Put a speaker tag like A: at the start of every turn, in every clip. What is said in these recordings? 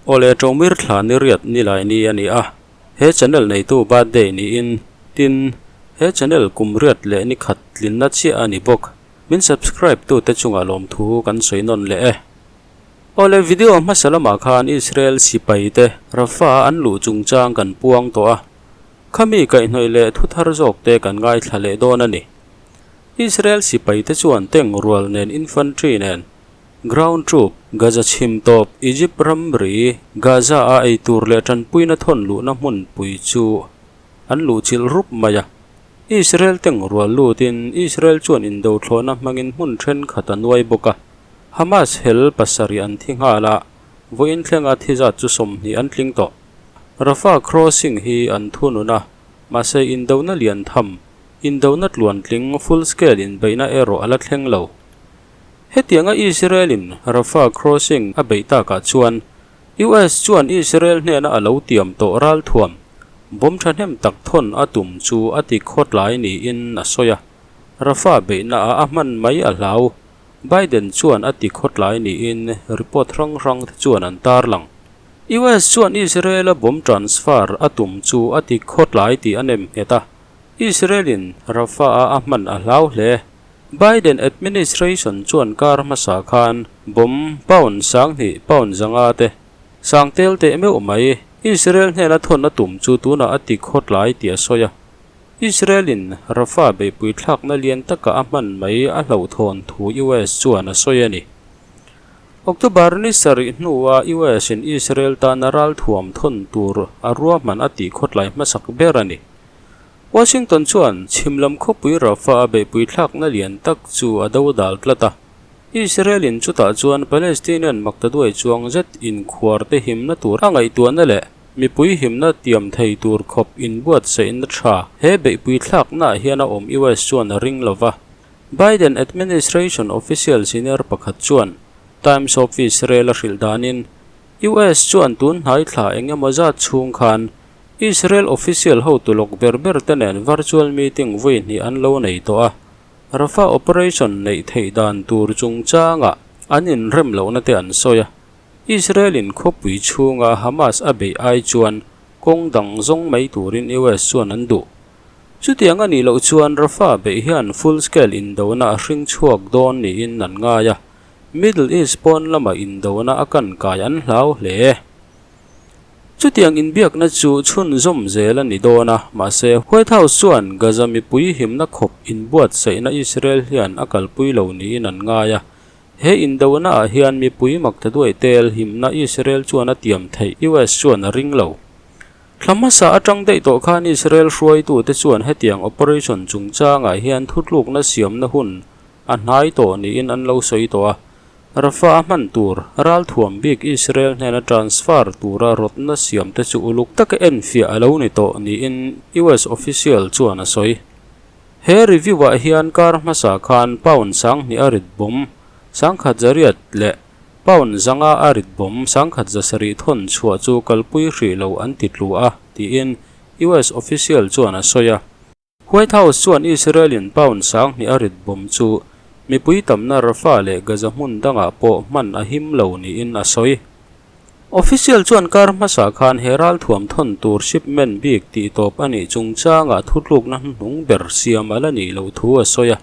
A: Awle Ṭomir thla ni riat ni lai ni a ni a, he channel neitu birthday niin tin he channel kum riat leh ni khat tlinna chiah a ni bawk. Min subscribe tute chungah lawmthu kan sawi nawn leh e. Awle video hmasa lamah khan Israel sipai te Rafah an luh chungchang kan puang tawh a, khami kaihhnawih leh thu thar zawk te kan ngaithla leh dawn a ni. Israel sipai te chuan tank rual nen infantry nen ground troop Gaza chhim tawp Egypt ramri Gaza a ei tur leh tanpuina thawn luhna hmunpui chu an luhchilh rup mai a. Israel tank rual lutin Israel chuan indothlawhna hmangin hmun thenkhat a nuai bawk a. Hamas hel pasarih an thi nghal a, vawiin thlenga thi zat chu 20 an tling tawh. Rafah crossing hi an thunun a, mahse indona lian tham, indona tluan tling full scale inbeihna erawh a la thleng lo. Hetianga Israel-in Rafah crossing a beih takah chuan US chuan Israel hnena a lo tiam tawh ralthuam, bomb thahnem tak thawn a tum chu a ti khawtlai niin a sawi a. Rafah beihna ah a hman mai a hlau. Biden chuan a ti khawtlai niin report hrang hrang te chuan an tarlang. US chuan Israel-a bomb transfer a tum chu a ti khawtlai tih a nem nghet a, Israel-in Rafah-a a hman a hlau hle. Biden administration chuan kar hmasa khan bomb pound 2000 pound 500 te sang tel teh meuh mai Israel hnena thawn a tum chu tunah a ti khawtlai tih a sawi a. Israel-in Rafah beihpui thlakna lian taka a hman mai a hlauhthawn thu US chuan a sawi a ni. October ni sarih hnua US-in Israel tana ralthuam thawn tur a ruahman a tih khawtlai hmasak ber a ni. Washington chuan chhim lam khawpui Rafah a beihpui thlakna lian tak chu a do dal tlat a. Israel-in chutah chuan Palestinian maktaduai chuang zet inkhuar te himna tur a ngaihtuahna leh Mipui himna tiam thei tur khawp inbuatsaihna tha he beihpui thlaknaah hian a awm US chuan a ring lo va. Biden administration official senior pakhat chuan Times of Israel a hrilh danin US chuan tun hnai thla eng emaw zat chhung khan Israel official hotu lawk ber ber te nen virtual meeting vawi hnih an lo nei tawh a, Rafah operation neih theih dan tur chungchangah an inrem lohna te an sawi a. Israel-in khawpui chhunga Hamas a beih ai chuan kawng dang zawng mai turin US chuan an duh. Chutiang a nih loh chuan Rafah beih hian full scale indona a hring chhuak dawn niin an ngai a, Middle East pawn lama indona a kan kai an hlau hle. Chutiang inbiakna chu chhunzawm zel a ni dawn a, mahse White House chuan Gaza mipui himna khawp inbuatsaihna Israel hian a kalpui lo niin an ngai a, He indona ah hian mipui maktaduai tel himna Israel chuan a tiam theih US chuan a ring lo. Thla hmasa atang daih tawh khan Israel hruaitute chuan hetiang operation chungchangah hian thutlukna siamna hun a hnai tawh niin an lo sawi tawh a. Rafah a hman tur ralthuam bik Israel hnena transfer tura rawtna siamte chu uluk taka enfiah a lo ni tawh niin US official chuan a sawi. He review-ah hian kar hmasa khan pound 2000 a rit bawm 10 100 leh pound 500 a rit bawm 1700 thawn chhuah chu kalpui hrih lo an ti tlu a, tiin US official chuan a sawi a. White House chuan Israel-in pound 2000 a rit bawm chu mipui tamna Rafah leh Gaza hmun dangah pawh hman a him lo niin a sawi. Official chuan kar hmasa khan he ralthuam thawn tur shipment bik tih tawp a nih chungchangah thutlukna hnuhnung ber siam a la nih loh thu a sawi a.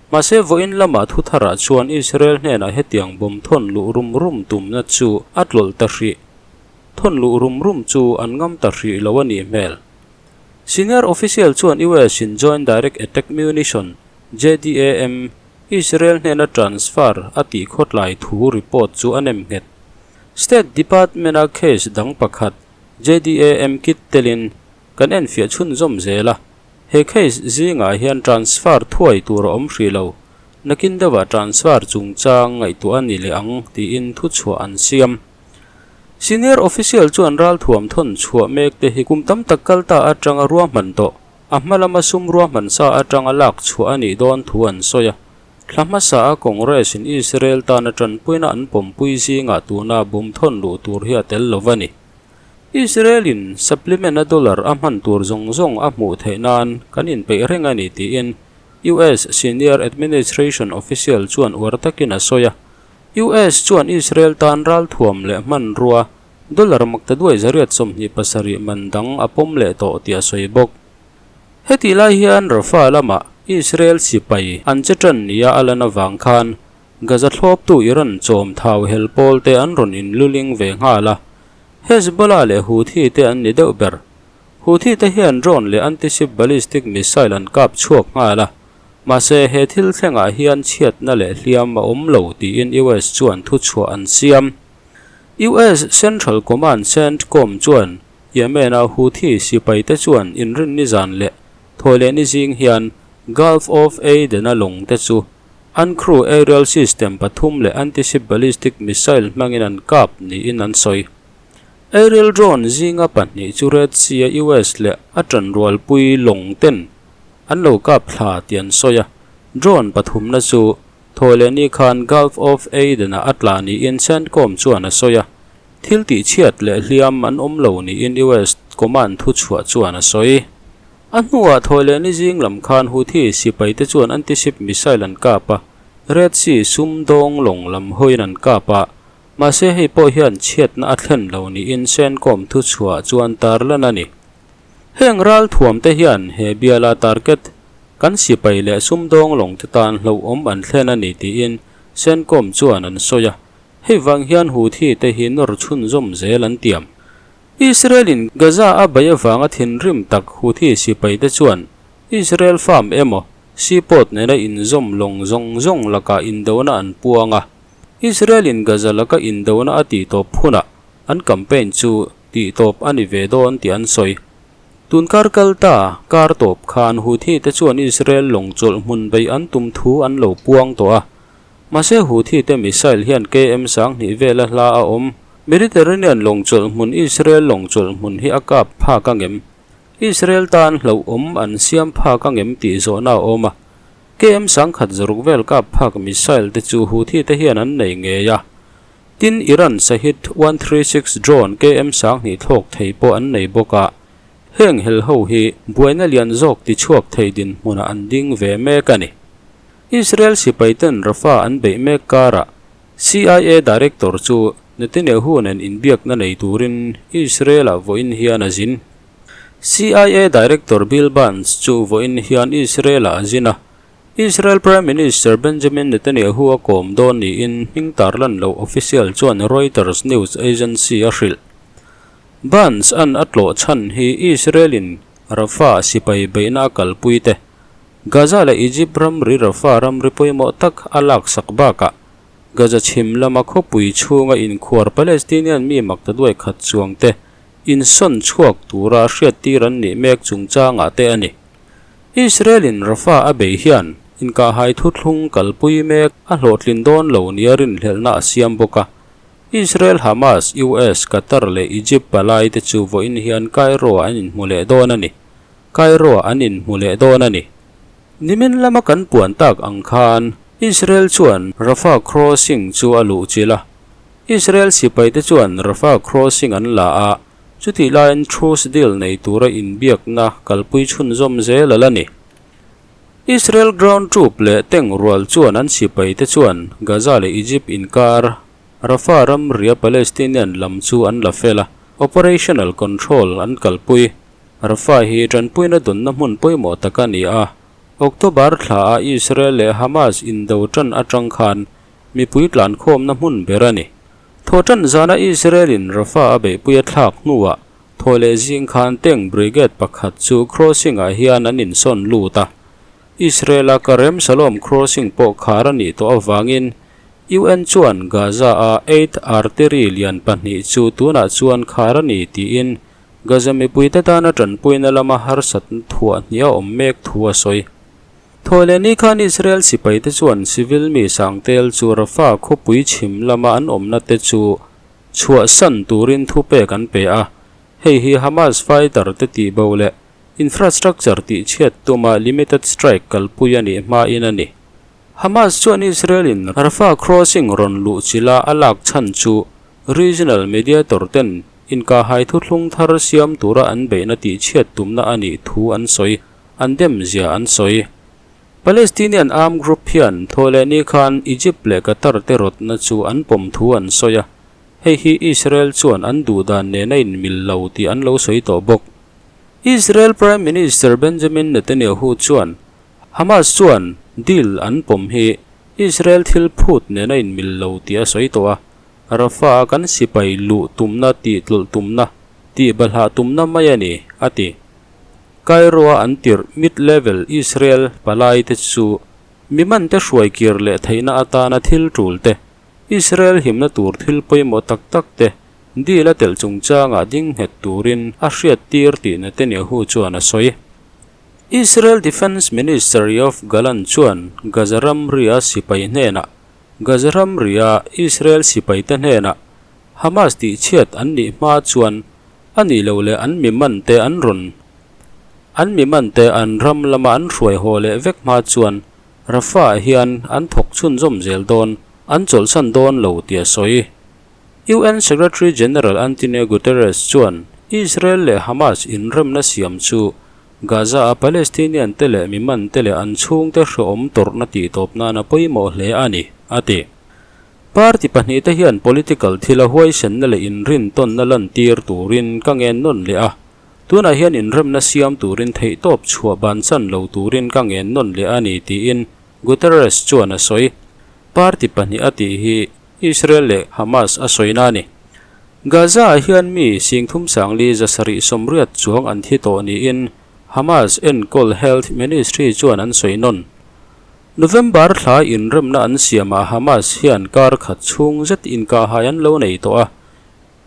A: Mahse vawiin lamah thu tharah chuan Israel hnenah hetiang bomb thawn luh rum rum tumna chu a tlawlh ta hrih. Thawn luh rum rum chu an ngam ta hrih lo a nih hmel. Senior official chuan US in Joint Direct Attack Munition, JDAM, Israel hnena transfer a tih khawtlai thu report chu a nem nghet. State Department-a case dang pakhat, JDAM kit telin, kan enfiah chhunzawm zel a. He case zingah hian transfer thuai tur a awm hrih lo. Nakin deuhah transfer chungchang ngaihtuah a ni leh ang tiin thuchhuah an siam. Senior official chuan ralthuam thawn chhuah mek te hi kum tam tak kal ta atanga ruahman tawh, a hma lama sum ruahman sa atanga lak chhuah a nih dawn thu an sawi a. Thla hmasa a Congress in Israel tana tanpuina an pawmpui zingah tuna bum thawn luh tur hi a tel lo a ni. Israel in supplement a dollar a hman tur zawng zawng a hmuh theih nan kan inpeih reng a ni tiin US senior administration official chuan uar takin a sawi a. US chuan Israel tan ralthuam leh hmanrua Dollar maktaduai 827 man dang a pawm leh tawh tih a sawi bawk. Hetih lai hian Rafah lamah Israel sipai an che tan nia a lan avang khan Gaza thlawptu Iran chawm thau hel pawl te an rawn inluling ve nghal a, Hezbollah leh Houthi te an ni deuh ber. Houthi te hian drone leh anti-ship ballistic missile an kap chhuak nghal a, mahse he thil thlengah hian chhiatna leh hliam a awm lo tiin US chuan thuchhuah an siam. US Central Command, CENTCOM, chuan Yemen-a Houthi sipaite chuan inrinni zan leh thawhlehni zing hian Gulf of Aden-a lawng te chu UnCrew aerial system pathum leh anti-ship ballistic missile hmangin an kap niin an sawi. Aerial drone zinga pahnih chu Red Sea-a US leh a tanrualpui lawng ten an lo kap thla tih an sawi a, drone pathumna chu Thawhlehni khan Gulf of Aden-ah a tla niin CENTCOM chuan a sawi a, thil tihchhiat leh hliam an awm lo niin US command thuchhuah chuan a sawi. A hnuah Thawhlehni zing lam khan Houthi sipaite chuan anti-ship missile an kap a, Red Sea sum dawng lawng lam hawiin an kap a, mahse hei pawh hian chhiatna a thlen lo niin CENTCOM thuchhuah chuan tarlan a ni. Heng ral thuamte hian he biala target kan sipai leh sumdawng lawng te tan hlauhawm an thlen a ni tiin CENTCOM chuan an sawi a, hei vang hian Houthi te hi nawr chhunzawm zel an tiam. Israel-in Gaza a bei avanga thinrim tak Houthi sipai te chuan Israel farm emaw seaport nena inzawm lawng zawng zawng lakah indona an puang a, Israel-in Gaza laka indona a tihtawp hunah an campaign chu tih tawp a ni ve dawn tih an sawi. Tun kar kal ta, kar tawp khan Houthi te chuan Israel lawng chawlh hmun bei an tum thu an lo puang tawh a. Mahse Houthi te missile hian KM 2000 vela hla a awm. Mediterranean lawng chawlh hmun Israel lawng chawlh hmun hi a kap phak angem? Israel tan hlauhawm an siam phak angem tih zawhna a awm a. KM 1060 vel kap phak missile te chu Houthi te hian an nei ngei a. Tin, Iran Shahid 136 drone KM 2000 thlawk thei pawh an nei bawk a, heng hel ho hi buaina lian zawk tichhuak thei dinhmunah an ding ve mek a ni. Israel sipaiten Rafah an beih mek karah CIA director chu Netanyahu nen inbiakna nei turin Israel-ah vawiin hian a zin. CIA director Bill Burns chu vawiin hian Israel-ah a zin a, Israel Prime Minister Benjamin Netanyahu a kawm dawn niin hming tarlan loh official chuan Reuters news agency a hrilh. Burns an a tlawh chhan hi Israel-in Rafah sipai beihna a kalpui te, Gaza leh Egypt ramri Rafah ramri pawimawh tak a laksak bakah Gaza chhim lama khawpui chhunga inkhuar Palestinian mi maktaduai khat chuang te insawn chhuak tura hriattir an nih mek chungchangah te a ni. Israel-in Rafah a bei hian inkahhai thuthlung kalpui mek a hlawhtlin dawn lo nia rinhlelhna a siam bawk a. Israel, Hamas, US, Qatar leh Egypt palai te chu vawiin hian Cairo-ah an inhmu leh dawn a ni. Cairo-ah an inhmu leh dawn a ni. Nimin lama kan puan tak ang khan Israel chuan Rafah crossing chu a luhchilh a. Israel sipaite chuan Rafah crossing an la a, Chutih laiin truce deal nei tura inbiakna kalpui chhunzawm zel a la ni. Israel ground troop leh tank rual chuan an sipaite chuan Gaza leh Egypt inkar Rafah ramria Palestinian lam chu an la fel a, operational control an kalpui. Rafah hi tanpuina dunna hmun pawimawh tak a ni a, October thla a Israel leh Hamas indo tan atang khan mipui tlankhawmna hmun ber a ni. Thawhtan zana Israel-in Rafah a beihpui a thlak hnuah thaw leh zing khan tank brigade pakhat chu crossing-ah hian an insawn lut a. Israel-a Karem Shalom crossing pawh khar a nih tawh avangin UN chuan Gaza-a eighth artery lian pahnih chu tunah chuan khar a ni tiin Gaza mipuite tana tanpuina lama harsatna thuah hnih a awm mek thu a sawi. Thawhlehni khan Israel sipaite chuan civil mi sangtel chu Rafah khawpui chhim lama an awmna te chu chhuahsan turin thupek an pe a, hei hi Hamas fighter te tihbo leh infrastructure tihchhiat tuma limited strike kalpui a nih hmain a ni. Hamas chuan Israel-in Rafah crossing rawn luh chila a lak chhan chu regional mediator ten inkahhai thuthlung thar siam tura an beihna tihchhiat tumna a nih thu an sawi. An dem zia an sawi. Palestinian armed group hian thawhlehni khan Egypt leh Qatar te rawtna chu an pawm thu an sawi a. Hei hi Israel chuan an duh dan nen a inmil lo tih an lo sawi tawh bawk. Israel Prime Minister Benjamin Netanyahu chuan Hamas chuan deal an pawm hi Israel thil phut nen a inmil lo tih a sawi tawh a, Rafah a kan sipai luh tumna tih tlawlh tumna, tih balhah tumna mai a ni, a ti. Cairo-a an tirh mid-level Israel palai te chu mi mante hruai kir leh theihna atana thil tul te, Israel himna tur thil pawimawh tak tak te deal a telh chungchangah ding nghet turin a hriattir tih Netanyahu chuan a sawi. Israel Defence Minister Yoav Gallant chuan Gaza ramria sipai hnenah Gaza ramria Israel sipaite hnenah Hamas tihchhiat an nih hma chuan a nih loh leh an mi mante an rawn an mi mante an ram lama an hruai haw leh vek hma chuan Rafah hian an thawk chhunzawm zel dawn an chawlhsan dawn lo tih a sawi. UN Secretary General Antonio Guterres chuan Israel leh Hamas inremna siam chu Gaza-a Palestinian te leh mi man te leh an chhungte hrehawm tawrhna tihtawp nana pawimawh hle a ni, a ti. Party pahnihte hian political thila huaisenna leh inrintawnna lantir turin ka ngen nawn leh a, tunah hian inremna siam turin theihtawp chhuah bansan lo turin ka ngen nawn leh a ni, tiin Guterres chuan a sawi. Party pahnih a tih hi Israel leh Hamas a sawina a ni. Gaza-ah hian mi singthum sangli zasarih sawmriat chuang an thi tawh niin Hamas enkawl Health Ministry chuan an sawi nawn. November thla inremna an siamah Hamas hian kar khat chhung zet inkahhai an lo nei tawh a,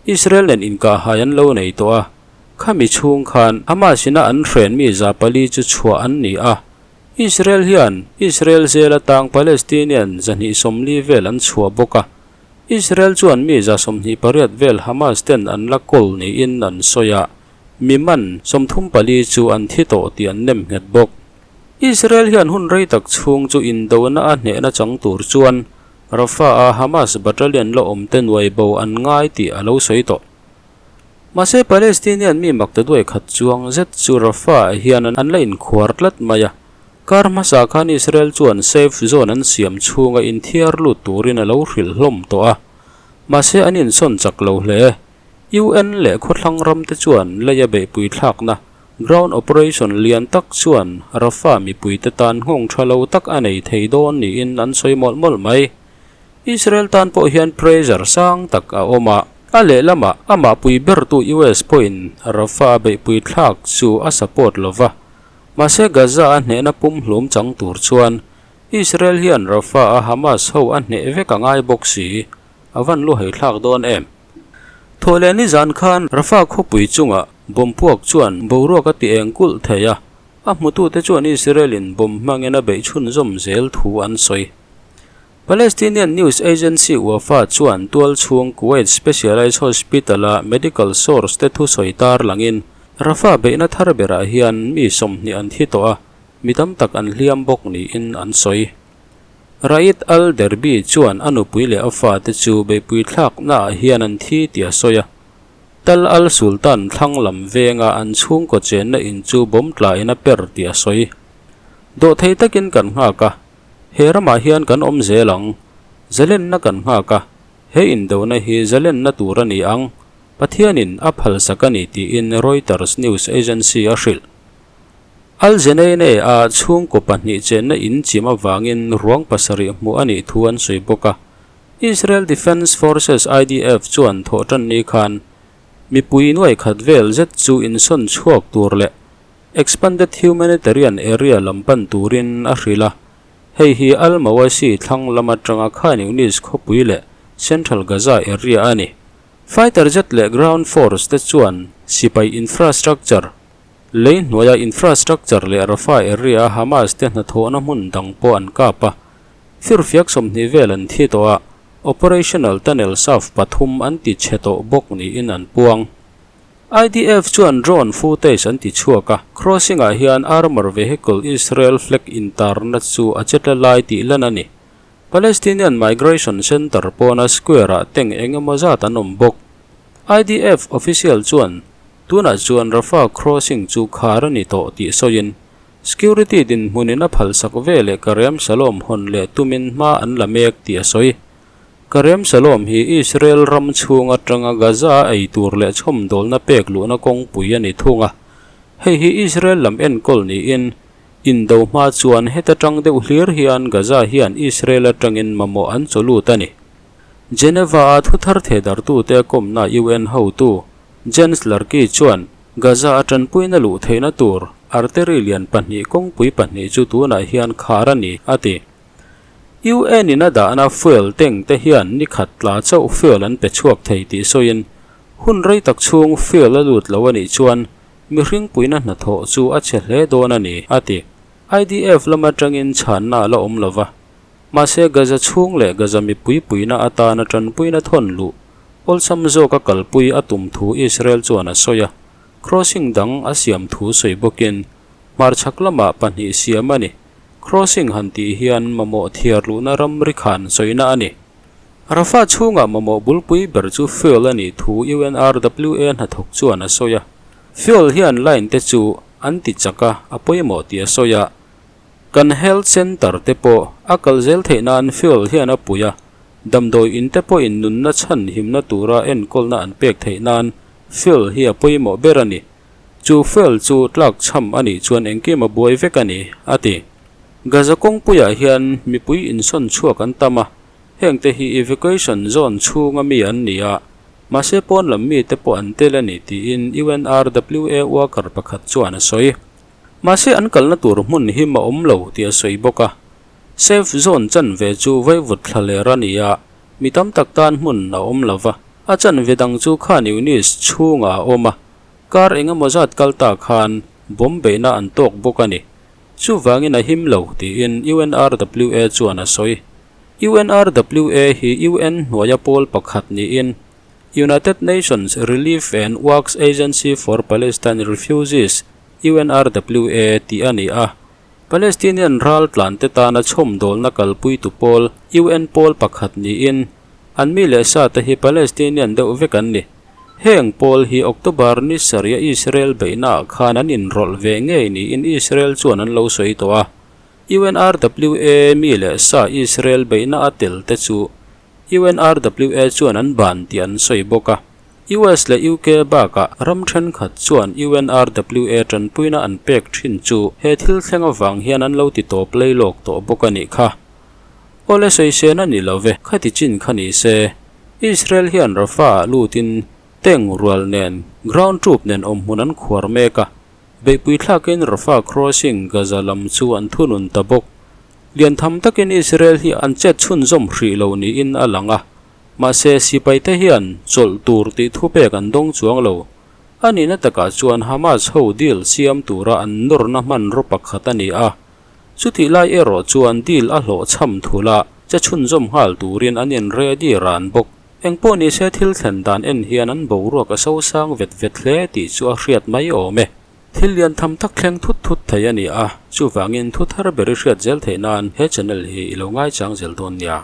A: Israel nen inkahhai an lo nei tawh a, khami chhung khan Hamas-ina an hren mi za pali chu chhuah an ni a, Israel hian Israel zel atang Palestinian zahnih sawmli vel an chhuah bawk a, Israel chuan mi za 28 vel Hamas ten an la kawl niin an sawi a, mi man 34 chu an thi tawh tih an nem nghet bawk. Israel hian hun rei tak chhung chu indona a hnehna chang tur chuan Rafah-a Hamas battalion la awm te nuai bo an ngai tih a lo sawi tawh. Mahse Palestinian mi mak ta duai khat chuang zet chu Rafah hian an la inkhuar tlat mai a. Kar hmasa khan Israel chuan safe zone an siam chhunga inthiar lut turin a lo hrilh hlawm tawh a. Mahse an insawn chak lo hle. UN leh khawthlang ram te chuan leia beihpui thlakna ground operation lian tak chuan Rafah mipuite tan nghawng tha lo tak a nei thei dawn niin an sawi mawlh mawlh mai. Israel tan pawh hian pressure sang tak a awm a, a lehlamah amah pui bertu US pawhin Rafah a beihpui thlak chu a support lo va. Mahse Gaza a hnehna pumhlum chang tur chuan Israel hian Rafah a Hamas ho a hneh vek a ngai bawk si, a van lu hei thlak dawn em? Thawhleh nizan khan Rafah khawpui chungah bomb puak chuan boruak a ti eng kulh thei a, a hmutute chuan Israel in bomb hmangin a beih chhunzawm zel thu an sawi. Palestinian news agency Wafa chuan tual chhung Kuwait Specialized Hospital-a medical source te thusawi tar langin Rafah beihna thar berah hian mi 20 an thi tawh a, mi tam tak an hliam bawk niin an sawi. Raid al-Derby chuan a nupui leh a fate chu beihpui thlaknaah hian an thi tih a sawi a. Tal al-Sultan thlang lam venga an chhungkaw chenna in chu bomb tlain a per tih a sawi. Dawhthei takin kan nghak a. He ramah hian kan awm zel ang. Zalenna kan nghak a, he indona hi zalenna tur a ni ang, Pathianin a phalsak a ni tiin Reuters news agency a hrilh. Al Zeneine a chhungkaw pahnih chenna in chim avangin ruang pasarih hmuh a nih thu an sawi bawk a. Israel Defence Forces, IDF, chuan thawhtanni khan mipui nuai khat vel zet chu insawn chhuak tur leh Expanded Humanitarian Area lam pan turin a hrilh a, hei hi Al Mawasi thlang lam atanga Khan Younis khawpui leh Central Gaza area a ni. Fighter jet leh ground force te chuan sipai infrastructure, lei hnuaia infrastructure leh Rafah area a Hamas te hnathawhna hmun dang pawh an kap a, firfiak 20 vel an thi tawh a, operational tunnel shaft pathum an ti chhe tawh bawk niin an puang. IDF chuan drone footage an ti chhuak a, crossing-ah hian armour vehicle Israel flag intarna chu a che tla lai tih lan a ni. Palestinian Migration Centre pawna square-ah tank eng emaw zat an awm bawk. IDF official chuan tunah chuan Rafah crossing chu khar a ni tawh tih sawiin, security dinhmunin a phalsak veleh Karem Shalom hawn leh tumin hma an la mek tih a sawi. Karem Shalom hi Israel ram chhung atanga Gaza a ei tur leh chhawmdawlna pek luhna kawngpui a ni thung a. Hei hi Israel lam enkawl niin indo hma chuan heta tang deuh hlir hian Gaza hian Israel atangin mamawh an chaw lut a ni. Geneva-a thuthar thehdartute a kawmna UN hotu Jens Larkey chuan Gaza a tanpuina luh theihna tur artery lian pahnih kawngpui pahnih chu tunah hian khar a ni, a ti. UN in a dahna fuel tank te hian ni khat tla chauh fuel an pe chhuak thei tih sawiin hun rei tak chhung fuel a lut lo a nih chuan mihring puina hnathawh chu a chhe hle dawn a ni, a ti. IDF lam atangin chhanna a la awm lo va, mahse Gaza chhung leh Gaza mipui puina atana tanpuina thawn luh awlsam zawka kalpui a tum thu Israel chuan a sawi a, crossing dang a siam thu sawi bawkin hmarchhak lamah pahnih siam a ni. Crossing han tih hian mamawh thiar luhna ramri khan sawina a ni. Rafah chhungah mamawh bulpui ber chu fuel a nih thu UNRWA hnathawk chuan a sawi a. Fuel hian line te chu an ti chak a, a pawimawh tih a sawi a. Kan health centre te pawh a kal zel theih nan fuel hian a pui a, damdawi in te pawhin nunna chhan himna tura enkawlna an pek theih nan fuel hi a pawimawh ber a ni. Chu fuel chu tlak chham a nih chuan engkim a buai vek a ni, a ti. Gaza kawngpuiah hian mipui insawn chhuak an tam a, hengte hi evacuation zone chhunga mi an ni a, mahse pawn lam mite pawh an tel a ni tiin UNRWA worker pakhat chuan a sawi. Mahse an kalna tur hmun him a awm lo tih a sawi bawk a. Safe zone chanve chu vaivut thla ler a ni a, mi tam tak tan hmun a awm lo va, a chanve dang chu Khan Younis chhungah a awm a, Kar engemaw zat kal ta khan bomb beihna an tawk bawk a ni. Chuvangin a him lo tiin UNRWA chuan a sawi. UNRWA hi UN hnuaia pawl pakhat niin United Nations Relief and Works Agency for Palestine Refugees, UNRWA, tih a ni a. Palestinian ral tlante tana chhawmdawlna kalpuitu pawl UN pawl pakhat niin an mi leh sa te hi Palestinian deuh vek an ni. Heng pawl hi October ni sarih a Israel beihnaah khan an inrawlh ve ngei niin Israel chuan an lo sawi tawh a. UNRWA mi leh sa Israel beihna a tel te chu UNRWA chuan an ban tih an sawi bawk a. US leh UK bakah ram thenkhat chuan UNRWA tanpuina an pek thin chu he thil thleng avang hian an lo ti tawp leilawk tawh bawk a nih kha. Awle sawisena ni lo ve, khati chin kha ni se. Israel hian Rafah ah lutin tank rual nen ground troop nen awmhmun an khuar mek a, beihpui thlakin Rafah crossing Gaza lam chu an thunun ta bawk. Lian tham takin Israel hi an chet chhunzawm hrih lo niin a lang a, mahse sipaite hian chawlh tur tih thupek an dawng chuang lo. A nihna takah chuan Hamas ho deal siam tura an nawrna hmanraw pakhat a ni a, Chutih lai erawh chuan deal a hlawhchham thul a, che chhunzawm nghal turin an in ready ran bawk. Engpawh nise thil thlen dan en hian an boruak a sosang vet vet hle tih chu a hriat mai awm e. Thil lian tham tak thleng thut thut thei a ni a, chuvangin thu thar ber i hriat zel theih nan he channel hi i lo ngaichang zel dawn nia.